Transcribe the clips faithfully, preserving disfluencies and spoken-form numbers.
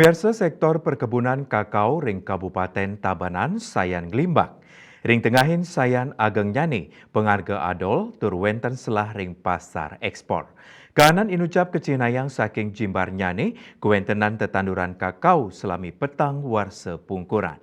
Pamiarsa, sektor perkebunan kakao ring Kabupaten Tabanan sayan nglimbak. Ring tengahin sayan agengnyane, pangarga adol tur wenten selah ring pasar ekspor. Kahanan inucap kacihnayang saking jimbarnyane kawentenan tetanduran kakao salami petang warsa pungkuran.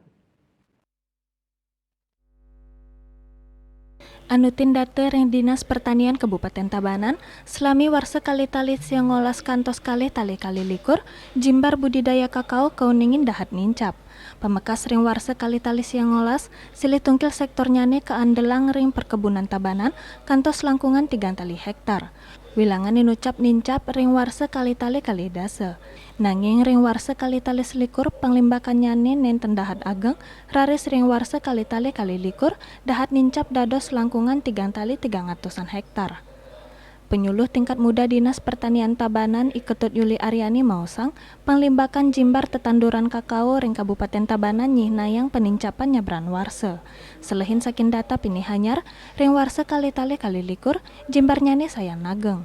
Anutin data ring Dinas Pertanian Kabupaten Tabanan, salami warsa kalih tali siangolas kantos kalih tali kalih likur, jimbar budidaya kakao kauningin dahat nincap. Pamekas ring warsa kalih tali siangolas, silih tungkil sektornyane kaandelang ring perkebunan Tabanan kantos langkungan tigang tali hektar. Wilangan inucap nincap ring warsa kalih tali kalih dasa. Nanging ring warsa kalih tali selikur, panglimbakannyane nenten dahat ageng, raris ring warsa kalih tali kalih likur, dahat nincap dados langkungan tigang tali tigang atusan hektar. Penyuluh tingkat muda Dinas Pertanian Tabanan, I Ketut Yuli Aryani, maosang, panglimbakan jimbar tetanduran kakao ring Kabupaten Tabanan nyihnayang panincapan nyabran warsa. Selehin saking data pinih anyar, ring warsa kalih tali kalih likur, jimbarnyane sayan nageng.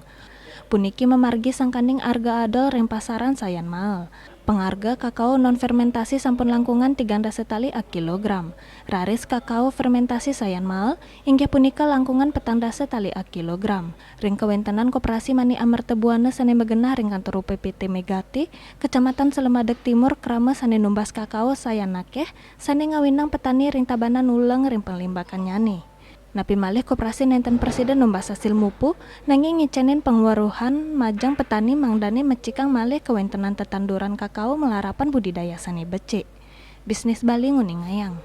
Puniki mamargi sangkaning arga adol ring pasaran sayan mael. Pangarga kakao non fermentasi sampun langkungan tigang dasa tali a kilogram. Raris kakao fermentasi sayan mael, inggih punika langkungan petang dasa tali a kilogram. Ring kawentenan Koperasi Mani Amerta Buana sane magenah ring kantor U P P T Megati, Kecamatan Selemadeg Timur, krama sane numbas kakao sayan akeh, sane ngawinang petani ring Tabanan uleng ring panglimbakannyane. Napi malih, koperasi nenten prasida numbas asil mupu, nanging ngicenin pangweruhan majeng petani mangdane mecikang malih kawentenan tetanduran kakao malarapan budidaya sane becik. Bisnis Bali nguningayang.